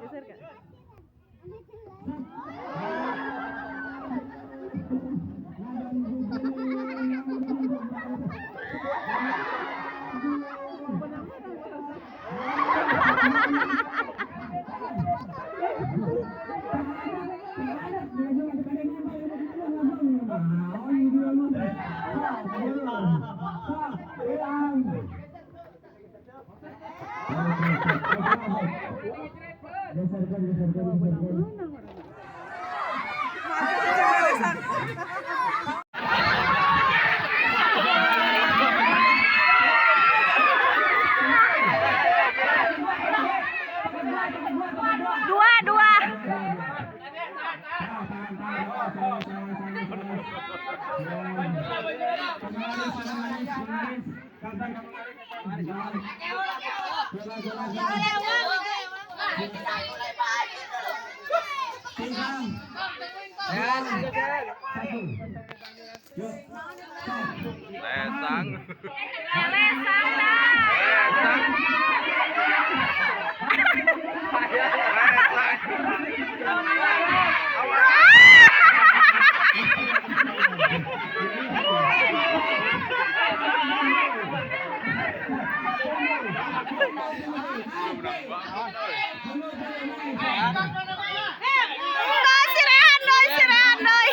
Geser gak? Dua, dua. Lesang. Lesang dah. Lesang. Lesang. Doi si Rehan, doi si Rehan, doi.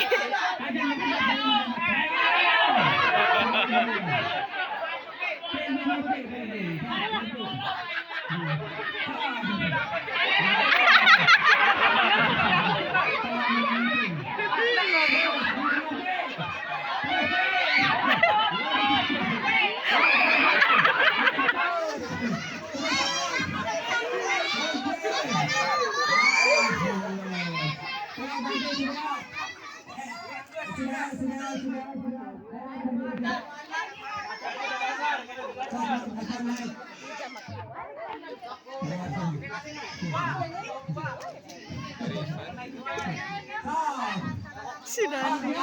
Si Dandi.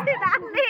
Si Dandi.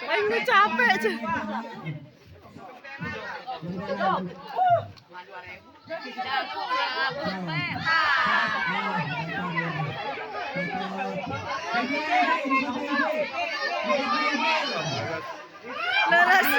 Aing nu capek aja. Leres.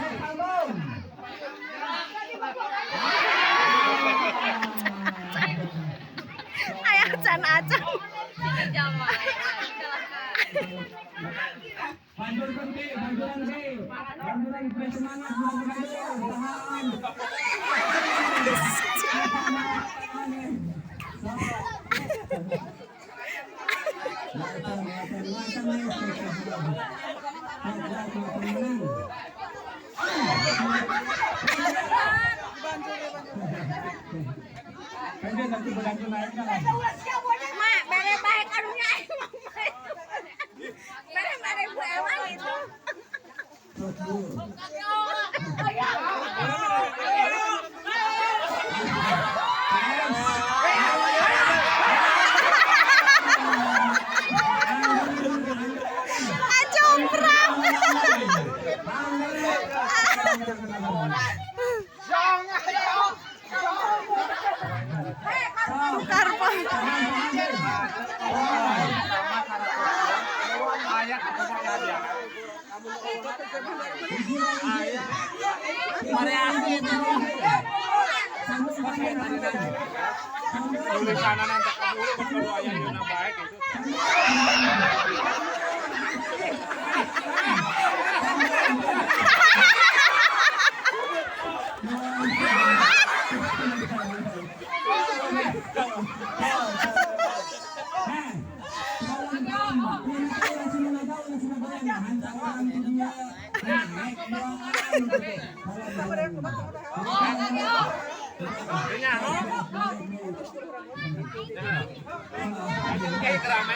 Kurang doi. Aya acan acan. Mak, bere baik aduhnya aing mah. Acomprak. Tukar pa. Tulisanna nanti kaburu kudu aya dina bae gitu. Kayak kerame.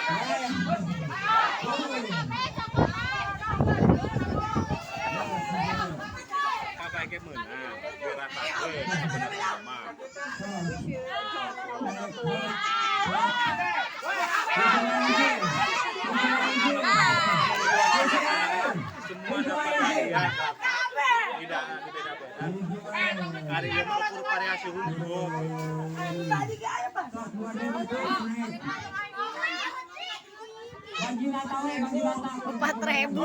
ค่าไฟแค่15,000เวลาตัดเลยมาก Semua dapat hadiah, tidak dibeda-beda. Hari ini mau ukur variasi hukum. 4.000. 4.000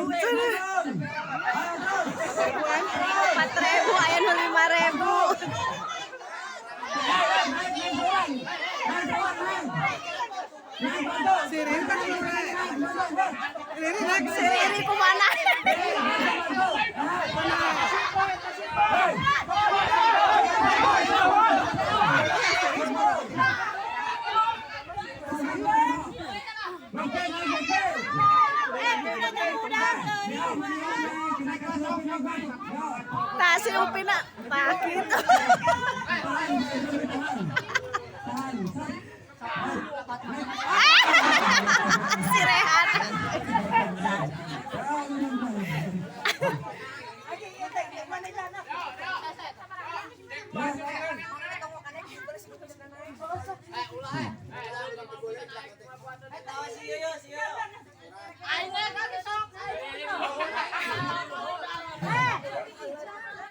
aya nu 5.000. Siriri kumana? Tah si Upi na. Tah kitu.